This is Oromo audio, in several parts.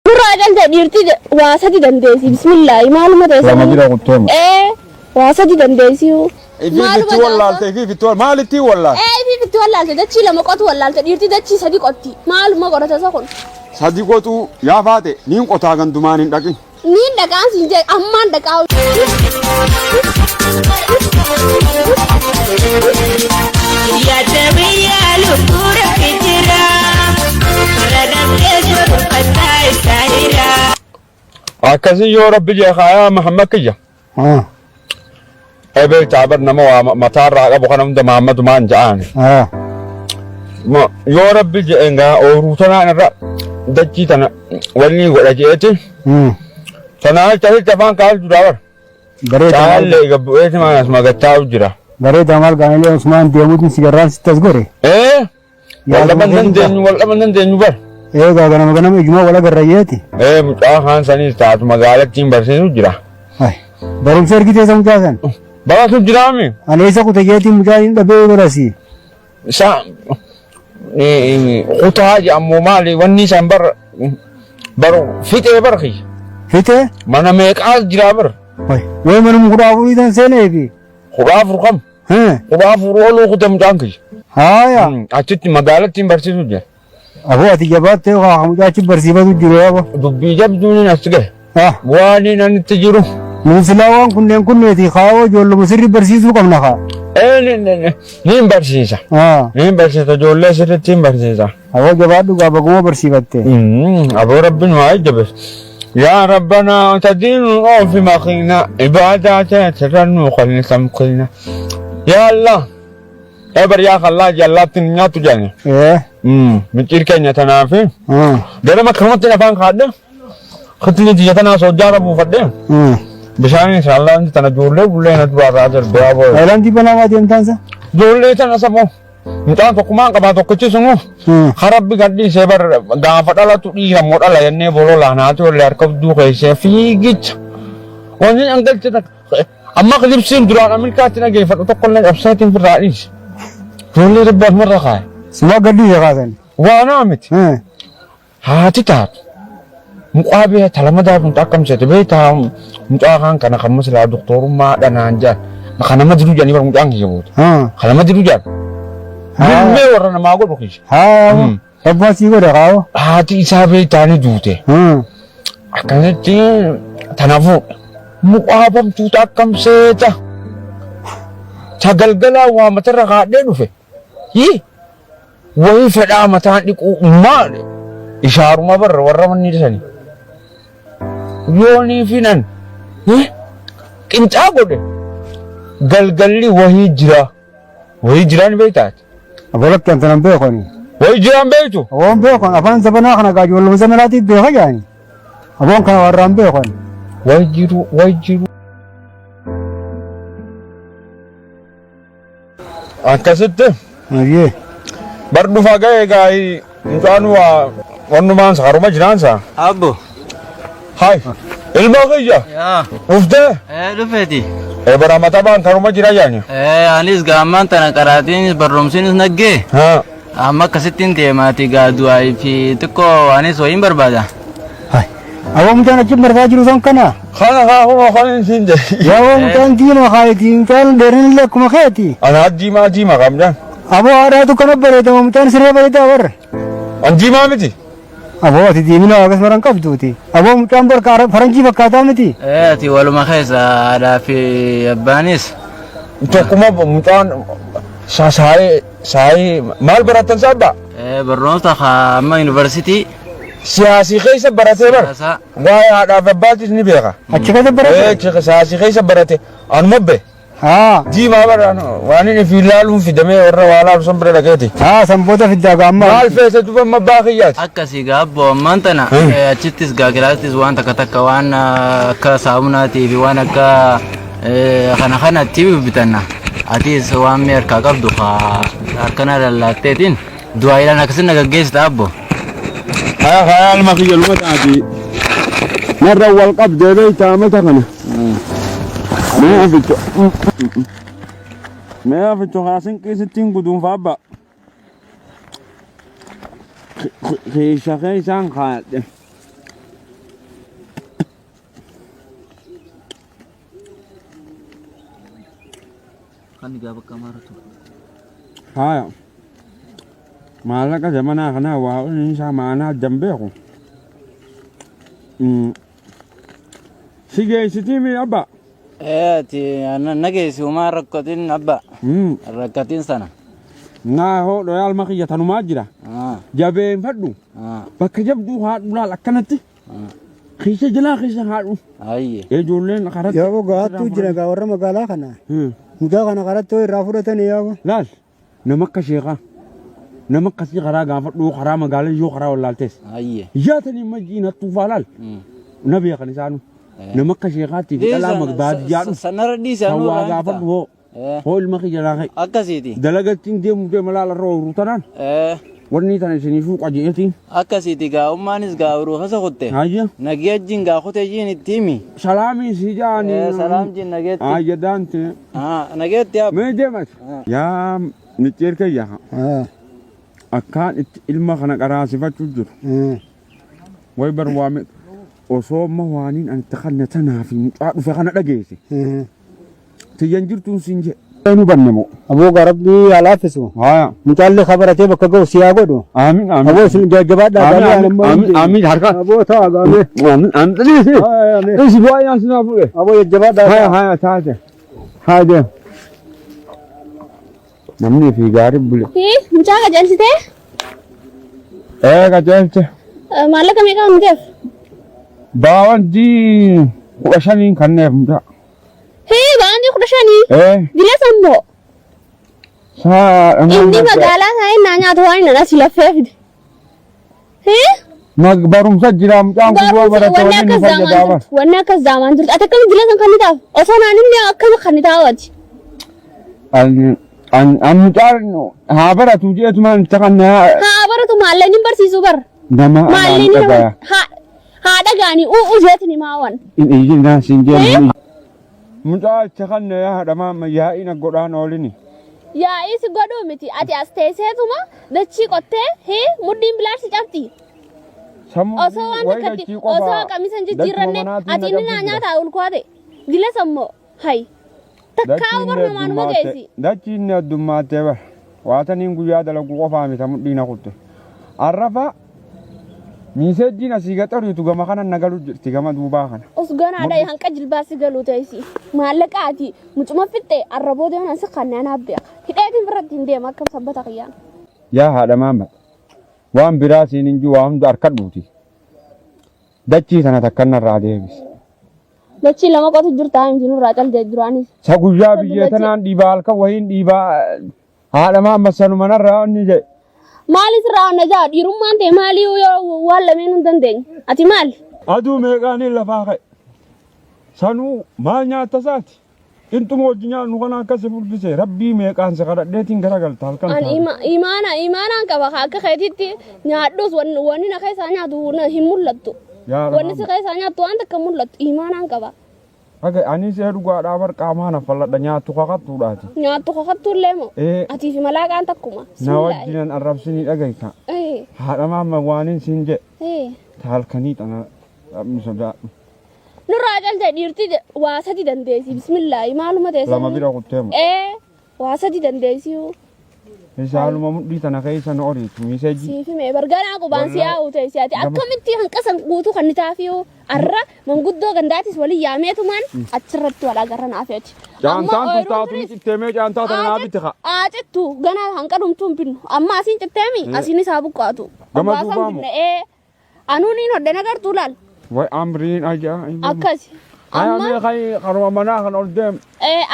Nurraa calte dhiirti waa sadi dandeessi bismillaahi maaluma ta'e Lama jira kutteema. Ee waa sadi dandeessi. Ifiif itti wallaalte ifiif itti wallaalte maal ittiin wallaalte? Ee ifiif itti wallaalte dachii lama qotu wallaalte dhiirti dachii sadi qotti maaluma godhata isa kun. Sadi qotuu yaa faate niin qotaa gandumaan hin dhaqin. Niin dhaqaan siin jee ammaan dhaqaa. Yaadamiyyaa lubbuu rabbi jira. Warra dhabdee jiru fattaa isaa hira. Akkasii yoo rabbi jee kaayaa Mahammad kiyya. Ah, Ebee taabar nama waa mataarraa qabu kana hunda Mahammadumaan ja'aani. ah. Yoo rabbi je'e ngaa ooruu tanaan irra dachii tana wanni godha je'eeti. Tanaa jecha asitti afaan kaa'u jira bar. Bareeda maal Caallee gabbu'eeti maan as magattaa'u jira. Bareeda maal gaanilee Usmaan deemuutiin sigarraan sitti as gore. Ee wal dhaban dandeenyu wal dhaban dandeenyu bar. Eegaa ganama ganama ijumaa wal agarrayyeeti. Ee mucaa kaan saniis taatu magaalattiin barsiisu jira. Ay, Barumsa ergitee isa mucaa san. Baratu jiraami. Ani eessa kute jeetiin mucaa hin dhabee barasi. Isa kutaa jedhamu maali wanni isaan bar bar fixee bar kiyya. Fixee? Mana meeqaa jira bar. Way manuma 14 tan seeneefi. 14 kam? 14 oluu kute mucaan kiyya. Haaya. Achitti magaalatti hin barsiisu jira. Aboo ati jabaattee haa mucaa achi barsiifatu jiru abo. Dubbii jabduun as gahe. Ah. Waan inni itti jiru. Nuun silaa waan kunneen kunneeti kaawoo ijoolluma sirrii barsiisuu qabna kaa. Ee ni hin barsiisa. Ah. Ni hin barsiisa ijoollee sirriitti hin barsiisa. Aboo jabaadhu gaa baguma barsiifatte. Aboo rabbiin waa jabeessa. Yaa Rabbana tadiinu oofi makiina ibaadaa teetirra nuu qalli tamkiina. Yaa Allah. Ebar yaa kallaa jallaatti hin nyaattu jedhani. Ee. Micciir keenya tanaafi. Ah. Ganama akkanumatti afaan kaadhe. Kitni tiyya tanaa soojjaarra buufadhe. Bishaan inshallah wanti tana ijoollee bullee na duraa irraa darbee aboo. Taayilaandii banaa maa deemtaan sa? Ijoollee tana saboo. Mucaan tokkumaan qabaa tokkichi sunu. Harabbi gadhiisee bar gaafa dhalatu dhiira moo dhala jennee bololaan haati ollee harka hudduu keessee fiigicha. Wanni an galche takka. Amma kilibsiin duraan Ameerikaatti dhageeffadhu tokko illee qabseetiin firraa dhiise. Ijoollee rabbi asumarra kaa'e. Sumaa gadhiise kaasan. Waanaa miti. Haati taatu mucaa bee talamadaa kun akkam seete beektaa mucaa kaan kana kan masilaa doktorummaa dhanaan jaan kan nama diduu jedhanii bara mucaan kiyya booda. Kan nama diduu jaan. Bilmee warra namaa godhu kiyya. Haa. Abbaa sii godha kaa'oo. Haati isaa beektaa ni duute. Akkanatti tana fuudha. Mucaa bamtuuta akkam seeta. Sagalgalaa waa matarra kaadhee dhufe. Hii. Wayii fedhaa mataan dhiquu maali? Ishaaruma barra warra manni sani. Yoonii finan qincaa godhe galgalli wayii jira. Wayii jiraa ni beektaa? Abolakki an tanan beeku ani. Wayii jiraan beektu? Aboon beeku afaan zabanaa kana gaa ijoolluma zamanaatiif beeka jaani. Aboon kana warraan beeku ani. Wayii jiru wayii jiru. Akkasitti Ayyee. bar dhufa ga'e gaa'ii mucaan waa wannumaan haruma jiraansa. Abbo. Hai ilma kiyya Yaa. dhuftee Ee dhufeeti. ee bara matabaan karuma jira jaani. Ee anis gaammaan tana qaraatiinis barnoomsiinis naggee. Haa. Amma akkasittiin deemaati gaa du'aa fi xiqqoo anis wayiin barbaada. Aboo mucaan achi marsaa jiru san kana. Kana haa kunoo kan hin siin jedhe. Yaa aboo mucaan diimaa kaayetii mucaan dheerinni illee akkuma keeti. Ana diimaa diimaa kam jaan. Aboo haadhaatu kana bareeda moo mucaan siree bareedaa warra. An diimaa miti. Aboo ati diimina akkas maran qabduuti. Aboo mucaan barka faranjii fakkaataa miti. Ee ati waluma keessa haadhaa fi abbaanis. Tokkuma mucaan saayee saayee maal barattan saabba? Ee barnoota haa amma yuunivarsiitii. Siyaasii keessa baratee bara. Siyaasaa. Waa'ee haadhaa fi abbaatis ni beeka. Achi keessa barate? Ee achi siyaasii keessa barate. Anuma be. Haa. Diimaa bara waan inni fi ilaaluun fidamee warra waa laalu san bira dhaqeeti. Haa san booda fiddaa gaammaa. Maal feete duba amma abbaa kiyyaati. Akkasii gaa abboo ammaan tana achittis gaa kilaasittis waan takka takka waan akka saamunaatii fi waan akka kana kanatti bitanna. Atis waan mee harkaa qabdu haa harkana lallaatteetiin Du'aayiidhaan akkasin na gaggeessita abbo. Haya haya ilma kiyya luma taati. Narra wal qabdee beektaa mata kana. Mee aficho. Mee aficho haa sinqii sittiin guduunfa abba. Keessa keessaan kaadhe. Kan gaa bakka amaara ture. Haaya. Maallaqa zamanaa kanaa waa inni isaa maanaa addan beeku. Si geessitii mi abba? Ee ati na geessi homaa rakkatin abba. Rakkatin sana. Naa hoo dhoyaalma kiyya tanumaa jira. Jabeeffadhu. Bakka jabduu haadhu laal akkanatti. Keessa jalaa keessa haadhu. Ayye. Ijoolleen karatti. Yaaboo gahattuu jira gaa warra magaalaa kana. Mucaa kana karatti hoo irraa fudhatanii yaaboo. Laal nama akka sheekaa nama akkasii karaa gaafadhu karaa magaalaa yoo karaa wallaaltes. Ayye. Yaatanii majjiin hattuufaa laal. Na beekan isaanu. Nama akka sheekaatti fi dhalaa baadiyyaa dhufu. Sanarra dhiise Kan anuu waa irraa gaafadhu hoo. Hoo ilma kiyya laa ka'e. Akkasiiti. Dalagattiin deemu deema laala irra ooluu tanaan. Wanni tana isiniifuu qajeeltiin. Akkasiiti gaa ummaanis gaa uruu keessa kutte. Hayya. Nagee wajjin gaa kute jiin itti himi. Salaamii si jaani. Salaam jiin nageetti. Hayya daante. Nageetti yaa. Mee deemas. Yaa micciir kiyya. Akkaan itti ilma kana qaraasifachuu jiru. Way bar waame osoo amma waaniin ani itti kanna tanaa fi mucaa dhufe kana dhageesse. Tiyyan jirtuun siin jedhe. Nu banne moo? Aboo gaa rabbii haa laaffisu. Haaya. Mucaallee kabaratee bakka ga'u si haa godhu. Aamin aamin. Aboo isin jajjabaadhaa Aamin gaarii aamin anammaa aamin aamin harka. Aboo ta'a gaamee. Aamin aamin. Dhiisi. Aamin. Dhiisi bu'aa yaa sinaa fuudhe. Aboo jajjabaadhaa. Haya haya taate. Haa deem. Namni fi gaarii bule. Hii mucaa qajeelchitee Ee qajeelche. Maallaqa meeqa hojjeteef? Baawandii 15n kanneef mucaa. Hii baandii 15? Ee. Dila sammoo. Saa Inni magaalaa taa'ee naa nyaatu waan inni asii laffee fide. Hii Barumsa jira mucaan kun yoo barumsa barate wanni wanni nu akkas fayyadaa zaamaan bara. jirtu. Wanni akkas zaamaan jirtu. Ati akkami dila san kan ni taaf? Osoo naan inni akkami kan ni taawati? An an an mucaan haa baratu jeetumaan itti kan Haa baratu maalleen hin barsiisuu bar. nama anaan Maalleen nama dhagaya. haa haa dhagaanii u'u jeetini maawan. In iyyinaa siin jeen. Mucaa itti kan yaa haadha yaa'ii na godhaan oolini. Yaa'ii si godhuu miti ati as teesseetuma dachii qottee hii mudhiin bilaarsi cabdi. Sammuu Osoo waan wayi takkatti dachii qofa osoo qamisa hin dachuma jijjiirranne manaatiin ati na inni naa cabsi jira. nyaataa ulkoate dila sammoo hay takkaa Dachiin bar namaanuma heddummaate geessi. dachiin heddummaate bar waataniin guyyaa dalagu qofaa mita mudhii na kutte. Arrafa miiseejjiin asii gaxariitu gama kana na galu jirti gama duubaa kana. Os ganaadha hanqa jilbaa si galuu teessi. Maallaqa ati mucuma fixxe arra booda yoon ansi kanneen anaaf beeka. Hidheetiin biratti hin deema akka sabbata kiyyaan. Yaa haadha maamma waan biraa siin hin jiru waa hunda harkadhuuti. Dachii tana takka narraa deebisi. Dachii lama qotu jirta miti nurraa caltee duraanis. Sa guyyaa biyyee tanaan dhiibaa halkan wayiin dhiibaa haadha maamma sanuma narraa inni jedhe. Maali sirraa onna jaa dhiirummaan ta'e maalii yoo waan lameen hin dandeenye. Ati maali? Aduu meeqaaniin lafaa ka'e. Sanuu maal nyaatta isaati? Qinxuma wajji nyaannu kana akkas si furdise rabbii meeqaan si kadhadheetiin garagalta halkan An taate. imaana imaanaan qaba ka akka keetitti nyaadhus wanni na keessaa nyaatu hin mul'attu. Yaa Wanni si Rahmaan. keessaa nyaattu waan takka hin mul'attu imaanaan qaba. Haga ani see dhugaadhaa bar qaamaan affalladha nyaattu kakattuudhaati. Nyaattu kakattu illee moo? Ee. Atii fi malaaqaan takkuma. Na Bismillaahi. wajjinan arrabsinii dhagayta. Ee. Haadha maamma waanin siin jedhe Ee. ta halkanii tana rabbi sodaadhu. Nurraa calte dhiirti waa sadi dandeessi. Bismillaahi maaluma teessa. Lama bira kuttee moo? Ee. Waa sadi dandeessi. Isaaluma mudhii tana keessa na oriitu miiseejii. Siif hime barganaa qubaan si Wallahi. yaa'u teessi ati Gama- akkamitti hanqasan guutuu kan ni taafiyuu arra manguddoo gandaatis waliin yaameetumaan achirratti wal agarra naafeeti. Caantaan tun taatu ni citteemee caantaa tana naa bitti kaa. Aacittu ganaa hanqa dhumtuu hin binnu amma asiin citteemi asiin isaa buqqaatu. Gama Abbaasan duubaa moo? binne ee anuun hin hodhe nagartuu laal Way amriin ajaa'iba. akkasi. Haya Amma mee kai karuma manaa kan ol deem.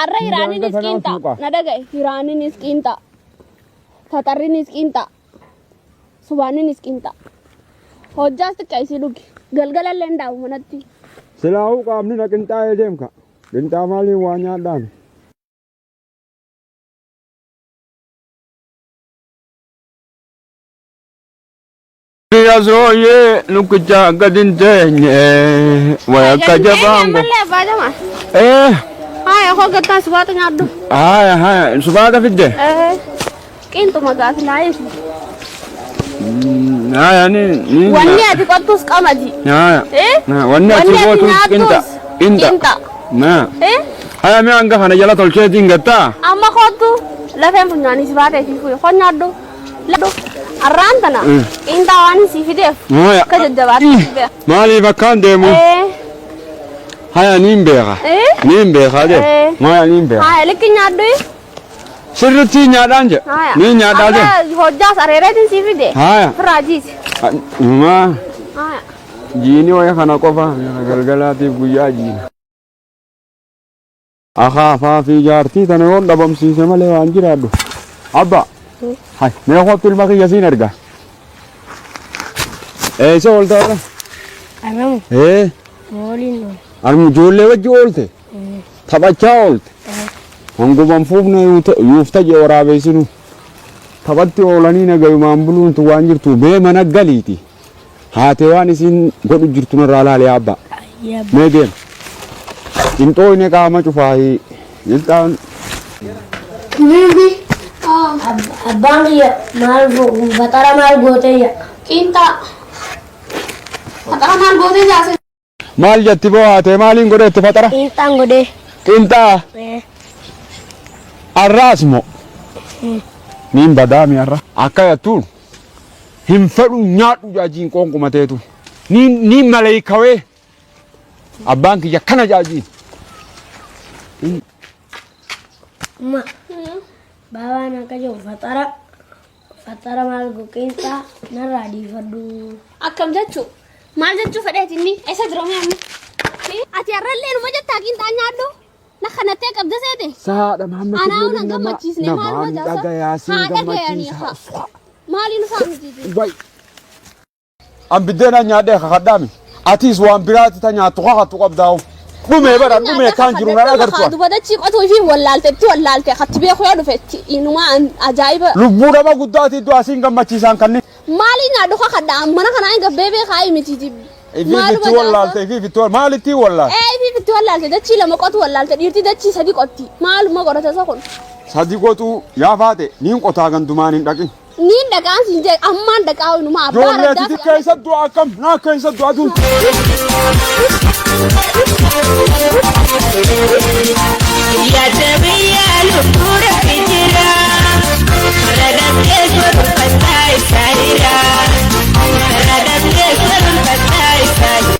Arra hiraaninis Hanga qiinxa sanaa suuqa. na dhagaye hiraaninis qiinxa faxarrinis qiinxa subaaninis qiinxa hojjaas xiqqa isii dhugi galgalallee hin dhaabu manatti. Silaahuu qaamni na qinxaa'ee deemka. Qinxaa maaliin waa nyaadhaan? Sooyyee lukkicha gad hin teenye way akka jabaan go. Ammallee abbaa jamaa. Eh, Haaya koo gattaa subaata nyaadhu. haya haya subaata fidde. Qiinxuma gaaf laayis. Haya ni ni. Wanni ati qottus qamadi. Haya. Eh? Wanni ati Wanni ati gootus qinxa. nyaattus Qinxa. qinxa. Na. Eh? Haya mee hanga kana jala tolcheetiin gattaa? Amma kootu lafeen funyaanii si baatee fi fuyi nyaadhu. Ladhu. Arraan tana qiinxaa waan si fideef Haya. akka jajjabaatti si beeka. Maaliif akkaan deemu? Ee. Haya niin beeka. Ee. Niin beeka jee. Ee. Haya niin beeka. Haya likki nyaadhu. Sirriitti nyaadhaan jee. Haya. Niin nyaadhaa jee. Arra hojjaas areereetiin si fide. Haya. Firaajiiti. Maa Haya. jiini waya kana qofa galgalaatiif guyyaa jiina. Akaafaa fi jaartii tana yoon dhabamsiise malee waan jiraadhu. Abba. Hay mee kottu ilma kiyya siin erga. Eessa oolta har'a? Arramu Ee. waliin oole. Armu ijoollee wajji oolte. Taphachaa oolte. Hanguman fuufne yuufta jee waraabeessinu. Taphatti oolanii nagayumaan buluuntu waan jirtu mee mana galiiti. Haatee waan isiin godhu jirtu narraa laalee abba. Yaa Mee deem. Qinxooyne qaama cufaayii. Qinxaan Abbaan kiyya maal faxara maal gootee yaa. Qiinxaa. Faxara maal gootee jaase? Maal jetti boo haatee maaliin godheetti faxara? Qiinxaan godhee. Qinxaa arraas moo? Niin badaami arra. Akka jettuun hin fedhu nyaadhu jaajiin qoonqumateetu. Niin niin maleeykawee abbaan kiyya kana jaajiin. Ma baabaan akka jiru faxara faxara maal go qiinxaa narraa dhiifadhu. Akkam jechuu? Maal jechuu fedheeti inni? Eessa jira mee amma? Ati har'allee numa jettaa qiinxaa nyaadhu? Na kanattee qabda seete? Saadha Mahammed Anaa nan gammachiisne maaluma jaasa? Dhagayaa siin Haa dhagayanii gammachiisa. haa. Maaliin isaa miti? Way. An biddeena nyaadhee kakadhaami. Atis waan biraati ta nyaattu kakattu qabdaa'u. Dhumee bara dhumee kaan jiru nan agartu. Duba dachii qotuu fi wallaalte itti wallaalte katti beeku yoo dhufe itti inuma ajaa'iba. Lubbuu nama guddaati iddoo asiin gammachiisaan kanneen. Maaliin nyaadhu kakadha mana kanaa hin gabbee beekaa miti. Ifiif itti wallaalte ifiif itti maalitti wallaalte? Ee ifiif itti wallaalte dachii lama qotu wallaalte dhiirti dachii sadi qotti maaluma godhate isa kun. Sadi qotuu yaa faate niin qotaa gandumaan hin dhaqin. Niin dhaqaan siin jee ammaan dhaqaa inuma abbaa Ijoollee raddaa ati keessa du'a akkam naa keessa du'a tun. Yaada biyya lubbuu rabbi jira. Karaa dhabdees barbaaddaa isaa jira. Karaa dhabdees barbaaddaa isaa jira.